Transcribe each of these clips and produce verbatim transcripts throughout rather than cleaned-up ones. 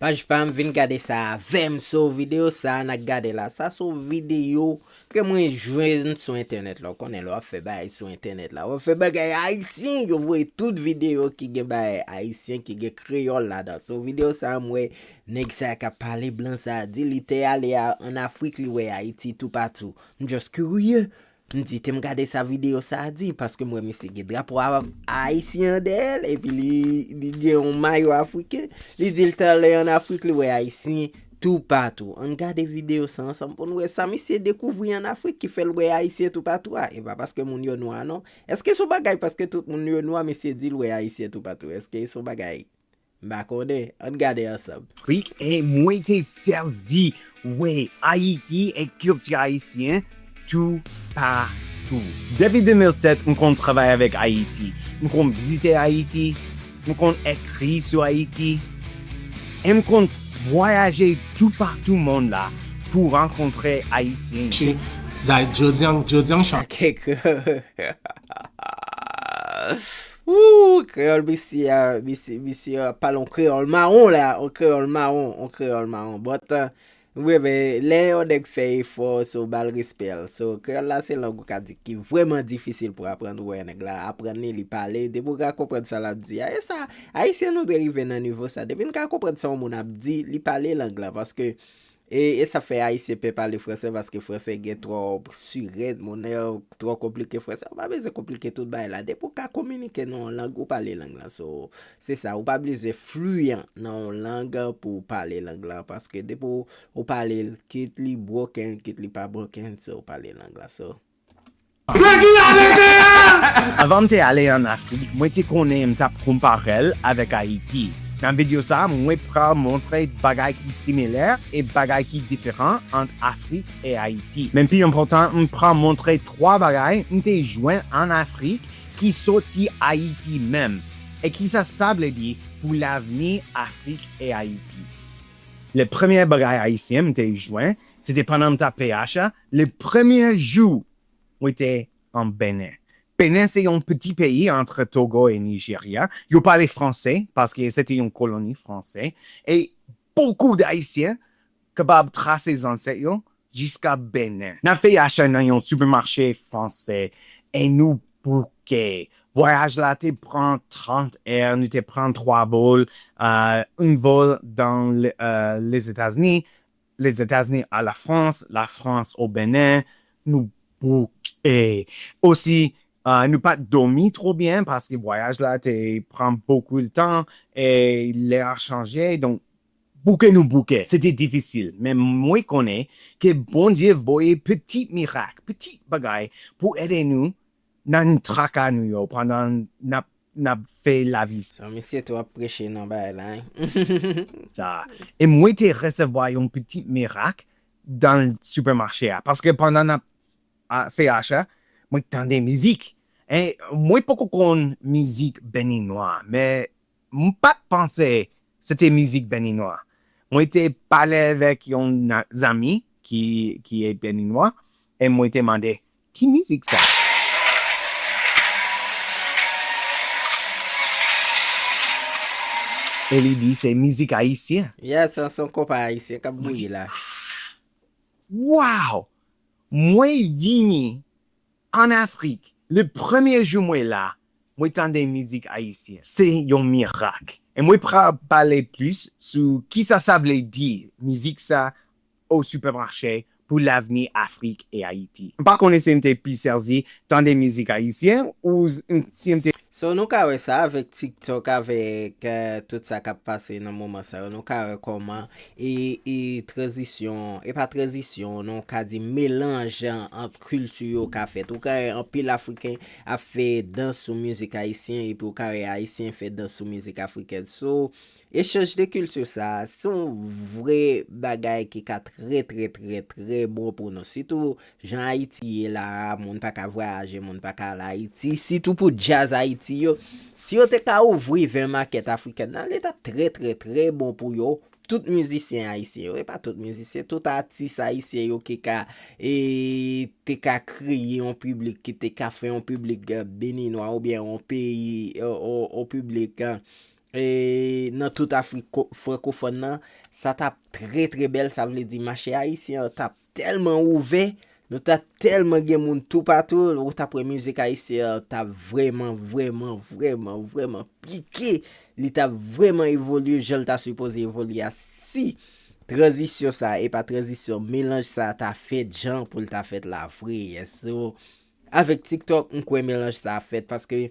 Paj pa m, vin gade sa avè m. So, videyo sa a n ap gade la, sa se yon videyo ke mwen jwenn sou entènèt la. Ou konnen lè w ap fè bagay sou entènèt la, w ap fè bagay ayisyen, yo voye tout videyo ki gen bagay ayisyen, ki gen kreyòl ladan. So, videyo sa a, m wè nèg sa a k ap pale, blan sa a di li te ale a, ann Afrik, li wè Ayiti toupatou. M just kirye. M di, te m gade sa videyo sa a di, paske m wè misye gen drapo a-, ayisyen dèyè l, epi li, li gen yon mayo afriken. Li di l t ale ann Afrik, li wè ayisyen toupatou. Ann gade videyo sa ansanm pou n wè sa misye dekouvri ann Afrik ki fè l wè ayisyen toupatou a. E pa paske moun yo nwa, non. Èske se yon bagay paske tout moun yo nwa, misye di l wè ayisyen toupatou? Èske se yon bagay M pa konnen. Ann gade ansanm. Afrik, e mwen te sezi wè Ayiti e kilti ayisyen toupatou. Depi de mil sèt, m konn travay avèk Ayiti. M konn vizite Ayiti. M konn ekri sou Ayiti. E m konn vwayaje toupatou mond la pou rankontre Ayisyen. Jodi an, jodi an, chan. Kèk Ooh, kreyòl misye a, misye, misye a pale yon kreyòl mawon la, yon kreyòl mawon, yon kreyòl mawon. But, uh, wi, men lè yon nèg fè efò, so ba l respè l. So, kreyòl la se lang ou ka di ki vrèman difisil pou aprann, ou wè nèg la aprann li, li pale, depi w ka konprann sa l ap di a. E sa, ayisyen nou dwe rive nan nivo sa. Depi n ka konprann sa yon moun ap di, li pale lang lan, paske E, e sa fè ayisyen pè pale fransè, paske fransè gen twòp sirèt, monè twò konplike fransè. Ou pa bezwen konplike tout bagay la. Depi w ka kominike nan yon lang, ou pale lang lan. So, se sa, ou pa bezwen fliyan nan yon lang pou w pale lang lan, paske depi w, ou pale l, kit li broken, kit li pa broken, so, ou pale lang lan. So, Nèg la leve a! Avan m te ale ann Afrik, mwen te konnen m t ap konpare l avèk Ayiti. Nan videyo sa a, mwen pral montre bagay ki similè e bagay ki diferan ant Afrik e Ayiti. Men pi enpòtan, m pral montre twa bagay m te jwenn ann Afrik ki soti Ayiti menm, e kisa sa vle di pou lavni Afrik e Ayiti. Le premye bagay ayisyen m te jwenn, se te pandan m t ap fè H a, le premye jou mwen te an Benen. Benen se yon piti peyi ant Togo e Nijerya. Yo pale franse, paske se te yon koloni franse. E bokou d Ayisyen kapab trase zansèt yo jiska Benen. N ap fè acha nan yon sipèmache franse, e nou bouke. Vwayaj la te pran trant è, nou te pran twa vòl, euh, un vol dans le, euh, les États-Unis, les États-Unis à la France, la France au Bénin, nou bouke. Osi, euh, nou pa t dòmi twò byen paske vwayaj la te pran bokou de tan e lè a chanje, donk bouke nou bouke. Se te difisil, men mwen konnen ke Bondye voye piti mirak, piti bagay pou ede nou nan traka nou yo pandan n ap, n ap fè lavi sa. Sa misye tou ap preche nan bagay la, hein? Sa. E mwen te resevwa yon piti mirak nan sipèmache a. Paske pandan n ap a, fè acha, mwen tande mizik. E mwen poko konn mizik beninwa, men m pa t panse se te mizik beninwa. Mwen te pale avèk yon na-, zanmi ki, ki e beninwa, e mwen te mande, "Ki mizik sa?" E li di, "Se mizik ayisyen." Yes, se yon konpa ayisyen k ap bouyi la. Wow! Mwen vini ann Afrik, le premye jou mwen la, mwen tande mizik ayisyen. Se yon mirak. E mwen pral pale plis sou kisa sa vle di, mizik sa, o sipèmache pou lavni Afrik e Ayiti. M pa konnen si m te pi sezi tande mizik ayisyen ou s-, si m te So, nou ka wè sa avèk TikTok, avèk, eh, tout sa k ap pase nan moman sa yo. Nou ka wè kòman e, e tranzisyon, e pa tranzisyon, non, ka di melanj ant kilti yo ka fèt. Ou ka wè anpil Afriken ap fè dans sou mizik ayisyen, epi ou ka wè Ayisyen fè dans sou mizik afriken. So, echanj de kilti sa a, se yon vre bagay ki ka trè, trè, trè, trè bon pou nou. Sitou, jan Ayiti ye la a, moun pa ka vwayaje, moun pa ka al Ayiti, sitou pou djaz Ayiti yo. Si yo te ka ouvri ven makèt afrikèn nan, li t ap trè, trè, trè bon pou yo. Tout mizisyen ayisyen yo, e pa tout mizisyen, tout atis ayisyen yo ki ka, e, te ka kreye yon piblik, ki te ka fè yon piblik, eh, beninwa oubyen yon peyi, eh, yon, yon piblik, eh, e, nan tout Afrik ko- frankofòn nan, sa t ap trè, trè bèl. Sa vle di mache ayisyen an t ap tèlman ouvè, nou t ap tèlman gen moun toupatou, ou t ap wè mizik ayisyen an t ap vrèman, vrèman, vrèman, vrèman pike. Li t ap vrèman evolye jan l ta sipoze evolye a si tranzisyon sa, e pa tranzisyon, melanj sa ta fèt jan pou l ta fèt la vre. So, avèk TikTok, m kwè melanj sa fèt paske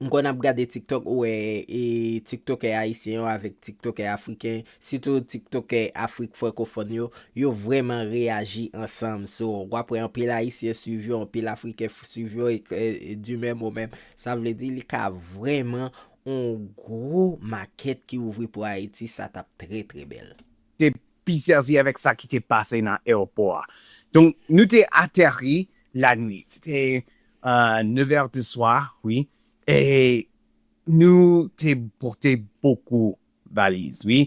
m konn ap gade TikTok, ou wè e, tiktokè ayisyen yo avèk tiktokè afriken, sitou tiktokè Afrik frankofòn yo, yo vrèman reyaji ansanm. So, w ap wè anpil ayisyen swiv yo, anpil afriken f- swiv yo, e, e, e, du même au même. Sa vle di, li ka vrèman on gwo makèt ki ouvri pou Ayiti, sa t ap trè, trè bèl. Te pi sèzi avèk sa ki te pase nan ayewopò a. Donk, nou te ateri lanwit. Se te euh, neuf heures du soir, wi. E nou te pote bokou valiz, wi.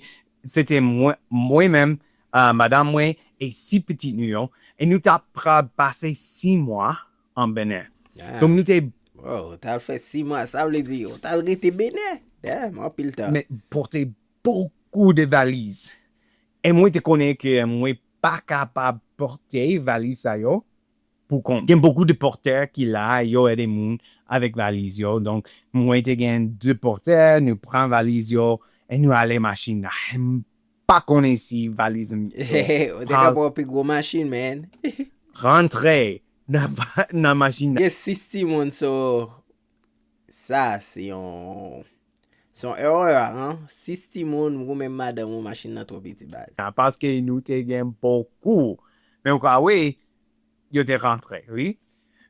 Se te mwen, mwen menm, euh, madanm mwen, e sis pitit nou yo. E nou t ap pral pase sis mwa an Benin. Ah, Donk, nou te oh, ou t al fè sis mwa, sa vle di, ou t al rete Benin. Damn, anpil tan. Men pote bokou de valiz. E mwen te konnen ke mwen pa kapab pote valiz sa yo pou kont. Gen bokou de pòtè ki la, yo ede moun avèk valiz yo. Donk, mwen te gen de pòtè, nou pran valiz yo, e nou ale machin la. M pa konnen si valiz m yo Ou te ka pran pi gwo machin, man. rantre nan, nan machin la. Gen sis timoun, so, sa, se yon, se yon erè, an. Sis timoun, ou menm madanm ou, machin nan twò piti, baz. Paske nou te gen bokou. Men ou ka wè, yo te rantre, wi.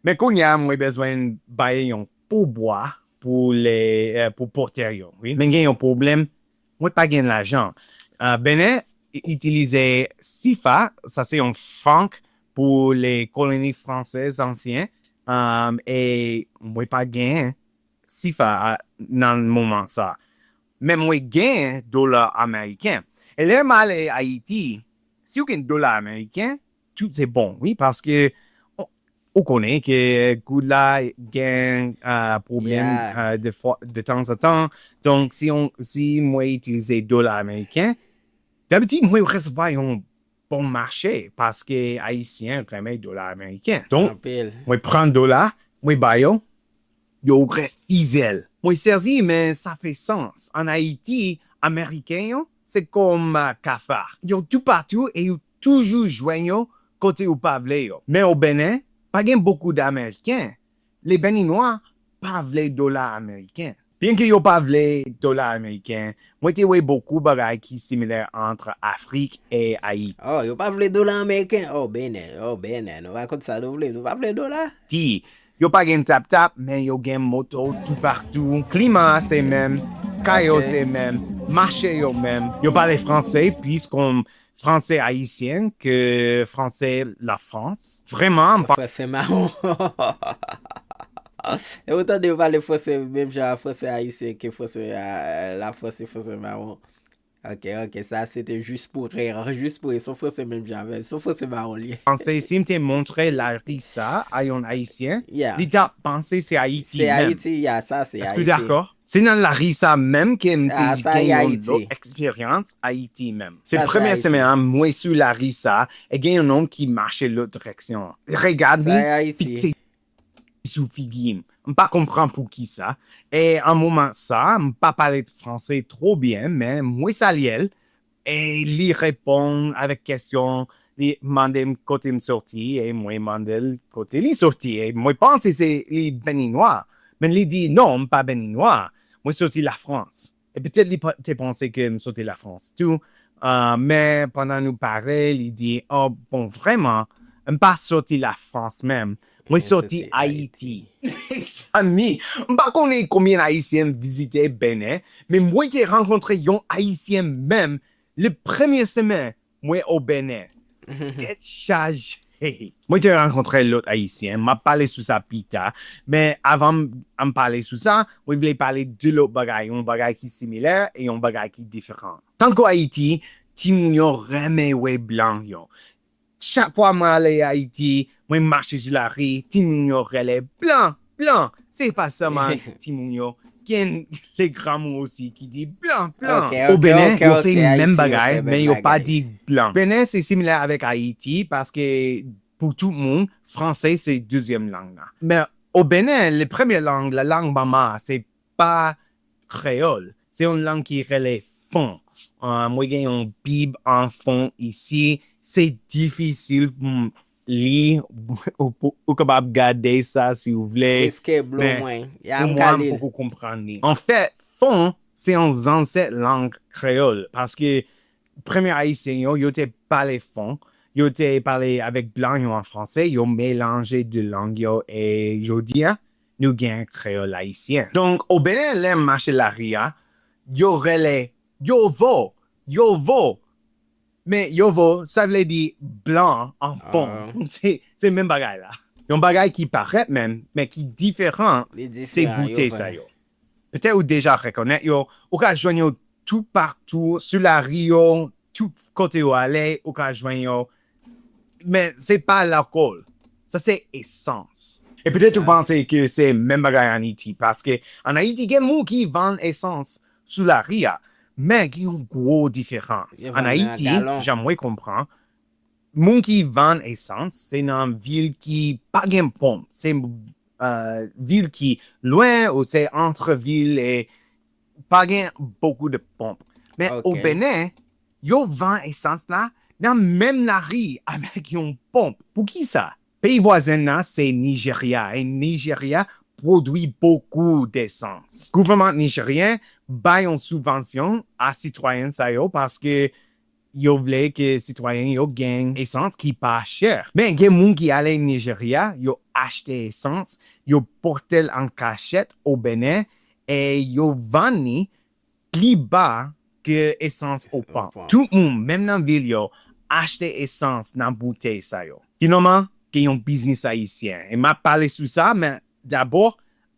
Men kounye a, mwen bezwen bay yon poubwa pou le, euh, pou pòtè yo, wi. Men gen yon pwoblèm, mwen pa gen lajan. Euh, Benin i- itilize sifa, sa se yon frank pou le koloni fransèz ansyen, euh, e mwen pa gen sifa a- nan moman sa. Men mwen gen dola ameriken. E lè m ale Ayiti, si w gen dola ameriken, tout se bon, wi, paske ou- ou konnen ke goud la gen euh, pwoblèm Yeah. euh, de fwa- de tanzantan. Donk, si, on, si mwen itilize dola ameriken, dabitid mwen resevwa yon bon mache paske Ayisyen renmen dola ameriken. Donk, Anpil. mwen pran dola, mwen ba yo, yo refize l. Mwen sezi, men sa fè sans. An Ayiti, Ameriken yo, se kòm euh, kafa. Yo toupatou e yo toujou jwenn yo kote ou pa vle yo. Men o Benin, pa gen bokou d Ameriken. Le Beninwa pa vle dola ameriken. Byenke yo pa vle dola ameriken, mwen te wè bokou bagay ki similè ant Afrik e Ayiti. Oh, yo pa vle dola ameriken. Oh, Benin. Oh, Benin. Nou pa konn sa nou vle. Nou pa vle dola. Yo pa gen tap-tap, men yo gen moto toupatou. Klima a se menm, kay yo Ok. se menm, mache yo menm. Yo pale franse, plis kon franse ayisyen ke franse Lafrans. Vrèman, m pa Franse mawon. E ou tande yo pale franse menm jan a franse ayisyen ke franse a, la franse, franse mawon. Ok, ok, sa se te jis pou rè, jis pou rè, se yon franse menm jan avè, se yon franse mawon li ye. panse si m te montre Larisa a yon ayisyen, Yeah. li t ap panse se Ayiti Se menm. Ayiti, yeah, sa se Èske w Ayiti. dakò? Se nan Larisa menm ke m te Ah, sa gen e yon Ayiti. lòt eksperyans Ayiti menm. Se Sa se premye Ayiti. semèn an, mwen sou Larisa, e gen yon nonm ki mache lòt direksyon. Regad Sa li, e Ayiti. fikse sou figi m. M pa konprann poukisa. E an moman sa, m pa pale franse twò byen, men mwen salye l. E li reponn avèk kesyon, li mande m kote m soti, e mwen mande l kote li soti. E mwen panse se li Beninwa. Men li di, "Non, m pa Beninwa. Mwen soti Lafrans." E petèt li pa- te panse ke m soti Lafrans tou. Ah, men pandan nou pale, li di, "Oh, bon, vrèman, m pa soti Lafrans menm. Mwen Mwen soti soti Ayiti." Mezanmi, m pa konnen konbyen Ayisyen m vizite Benin, men mwen te rankontre yon Ayisyen menm le premye semèn mwen o Benin. Tèt chaje. Mwen te rankontre lòt Ayisyen, m ap pale sou sa pita, men avan m, m pale sou sa, mwen vle pale de lòt bagay, yon bagay ki similè e yon bagay ki diferan. Tankou Ayiti, timoun yo renmen wè blan yo. Chak fwa mwen ale Ayiti, mwen mache sou lari, timoun yo rele, "Blan, blan!" Se pa sèlman timoun yo, Gen le granmoun osi ki di blan, blan. Okay, okay, o Benen, okay, yo fè okay, menm bagay, men yo pa di blan. Benen se similè avèk Ayiti paske pou tout moun, franse se dezyèm lang nan. Men o Benen, le premye lang, la lang manman, se pa kreyòl. Se yon lang ki rele fon. Uh, mwen gen yon bib an fon isi. Se difisil pou m li, ou, ou, ou kapab gade sa si w vle. Eske blo mwen? Ya, m ka li l. Pou mwen, m poko konprann li. Anfèt, fon se yon zansèt lang kreyòl, paske premye Ayisyen yo, yo te pale fon, yo te pale avèk blan yo an franse, yo melanje de lang yo, e jodi a, nou gen kreyòl ayisyen. Donk, o Benen, lè m mache lari a, yo rele, yo vo, yo vo. Men yo vo, sa vle di blan an fon. Se, se menm bagay la. Yon bagay ki parèt menm, men ki diferan, se boute sa yo. Petèt ou deja rekonèt yo, ou ka jwenn yo toupatou, sou lari yo, tout kote ou ale, ou ka jwenn yo. Men se pa lakòl. Sa se esans. E petèt ou panse ke se menm bagay an Ayiti, paske an Ayiti, gen moun ki vann esans sou lari a. Men gen yon gwo diferans. An Ayiti, jan mwen konprann, moun ki vann esans, se nan vil ki pa gen ponp. Se, euh, vil ki lwen ou se antre vil e pa gen bokou de ponp. Men o Benen, yo vann esans la nan menm lari avèk yon ponp. Poukisa? Peyi vwazen nan se Nijerya, e Nijerya pwodui bokou desans. Gouvènman nijeryen bay yon sibvansyon a sitwayen sa yo paske yo vle ke sitwayen yo gen esans ki pa chè. Men gen moun ki ale Nijerya, yo achte esans, yo pote l an kachèt o Benen, e yo vann li pli ba ke esans o ponp. Tout moun, menm nan vil yo, achte esans nan boutèy sa yo. Finalman, gen yon biznis ayisyen. E m ap pale sou sa, men dabò,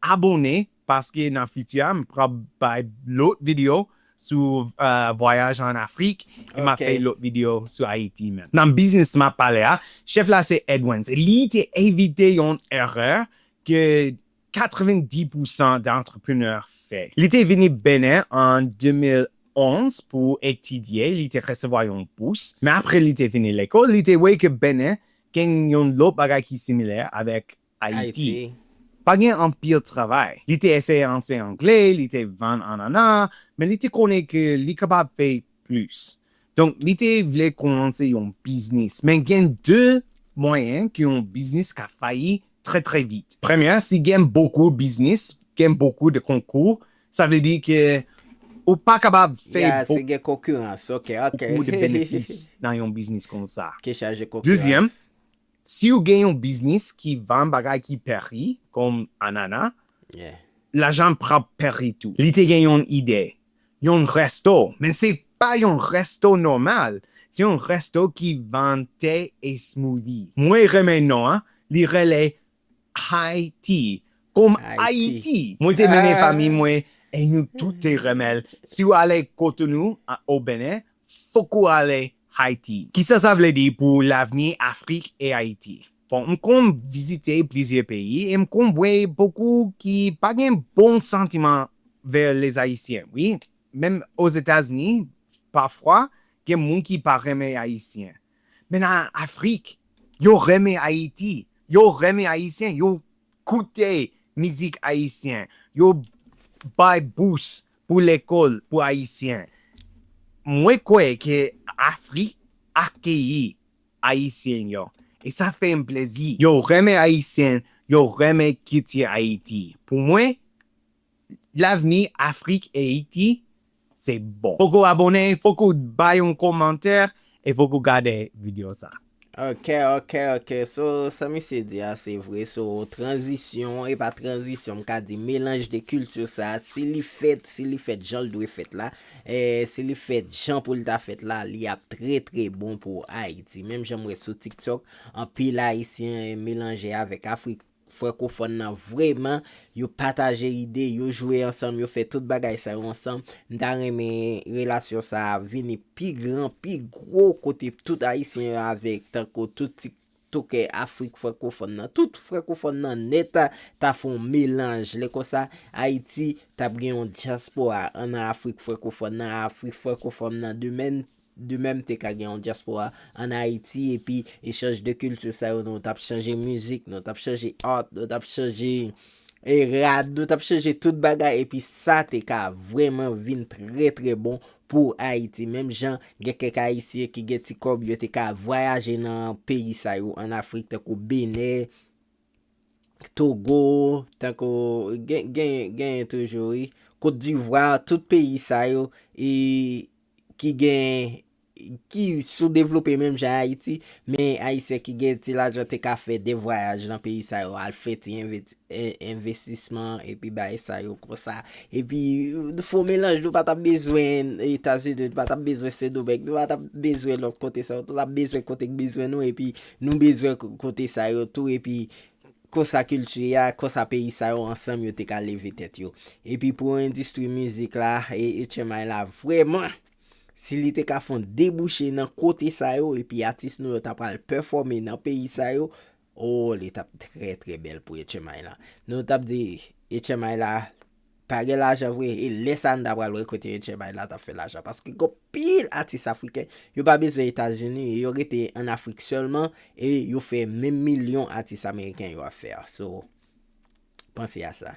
abòne, paske nan fiti a, m pral bay lòt videyo sou, euh, vwayaj an Afrik, e m ap fè lòt videyo sou Ayiti menm. Nan biznis m ap pale a, chèf la se Edwins. Li te evite yon erè ke katrevenndis pousan de antreprenè fè. Li te vini Benen an de mil onz pou etidye, li te resevwa yon bous. Men apre li te vini lekòl, li te wè ke Benen gen yon lòt bagay ki similè avèk Ayiti. Pa gen anpil travay. Li te eseye anseye angle, li te vann anana, men li te konnen ke li kapab fè plis. Donk, li te vle kòmanse yon biznis. Men gen de mwayen ke yon biznis ka fayi trè, trè vit. Premye, si gen bokou biznis, gen bokou de konkou, sa vle di ke ou pa kapab fè bokou de benefis nan yon biznis konsa. Dezyèm, si w gen yon biznis ki vann bagay ki peri, kòm anana, lajan pral peri tou. Li te gen yon ide, yon resto, men se pa yon resto nòmal, se yon resto ki vann te e smoothie. Mwen renmen non an, li rele Haiti, kòm Ayiti. Mwen te mennen fanmi mwen, e nou tout te renmen l. Si w ale Cotonou, o Benen, fòk ou ale Haiti. Kisa sa vle di pou lavni Afrik e Ayiti? Bon, m konn vizite plizyè peyi e m konn wè bokou ki pa gen bon santiman vè lèzayisyen, wi. Menm Ozetazini, pafwa, gen moun ki pa renmen Ayisyen. Men nan Afrik, yo renmen Ayiti, yo renmen Ayisyen, yo koute mizik ayisyen, yo bay bous pou lekòl pou Ayisyen. Mwen kwè ke Afrik akeyi Ayisyen yo. E sa fè m plezi. Yo renmen Ayisyen, yo renmen kilti Ayiti. Pou mwen, lavni Afrik e Ayiti, se bon. Fòk ou abòne, fòk ou bay yon kòmantè, e fòk ou gade videyo sa. Ok, ok, ok. So, sa misye di a, se vre. So, tranzisyon, e pa tranzisyon, m ka di melanj de kilti sa, si li fèt, si li fèt jan l dwe fèt la, e si li fèt jan pou l ta fèt la, li ap trè, trè bon pou Ayiti. Menm jan m wè sou TikTok, anpil Ayisyen melanje avèk Afrik frankofòn nan vrèman, yo pataje ide, yo jwe ansanm, yo fè tout bagay sa yo ansanm. M ta renmen relasyon sa a vini pi gran, pi gwo, kote tout Ayisyen yo avèk, tankou tout ti, Afrik frankofòn nan, tout frankofòn nan nèt ta fè yon melanj. Lè konsa, Ayiti t ap gen yon dyaspora ann Afrik frankofòn nan, Afrik frankofòn nan de menm de menm te ka gen yon dyaspora ann Ayiti, epi echanj de kilti sa yo, nou t ap chanje mizik, nou t ap chanje art, nou t ap chanje e rad, nou t ap chanje tout bagay, epi sa te ka vrèman vin trè trè bon pou Ayiti. Menm jan gen kèk Ayisyen ki gen ti kòb, yo te ka vwayaje nan peyi sa yo ann Afrik, tankou Benè, Togo, tankou gen gen gen toujou wi, Kot Divwa, tout peyi sa yo, e ki gen ki soudevlope menm jan Ayiti, men Ayisyen ki gen ti lajan te ka fè de vwayaj nan peyi sa yo, al fè ti envesti- en- envestisman epi bay sa yo konsa. Epi fo melanj, nou pa t ap bezwen Etazini, nou pa t ap bezwen Sendomeng, nou pa t ap bezwen lòt kote sa yo, nou t ap bezwen kote k bezwen nou, epi nou bezwen kote sa yo tou, epi konsa kilti a, konsa peyi sa yo ansanm yo te ka leve tèt yo. Epi pou endistri mizik la, e H M I la vrèman, si li te ka fè yon debouche nan kote sa yo, epi atis nou yo ta pral pèfòme nan peyi sa yo, oh, li t ap trè trè bèl pou H M I la. Nou t ap di H M I la pa gen lajan vre, e lè sa n ta pral wè kote H M I la t ap fè lajan, paske gon pil atis afriken, yo pa bezwen Etazini, yo rete ann Afrik sèlman, e yo fè menm milyon atis ameriken yo ap fè a. So, panse a sa.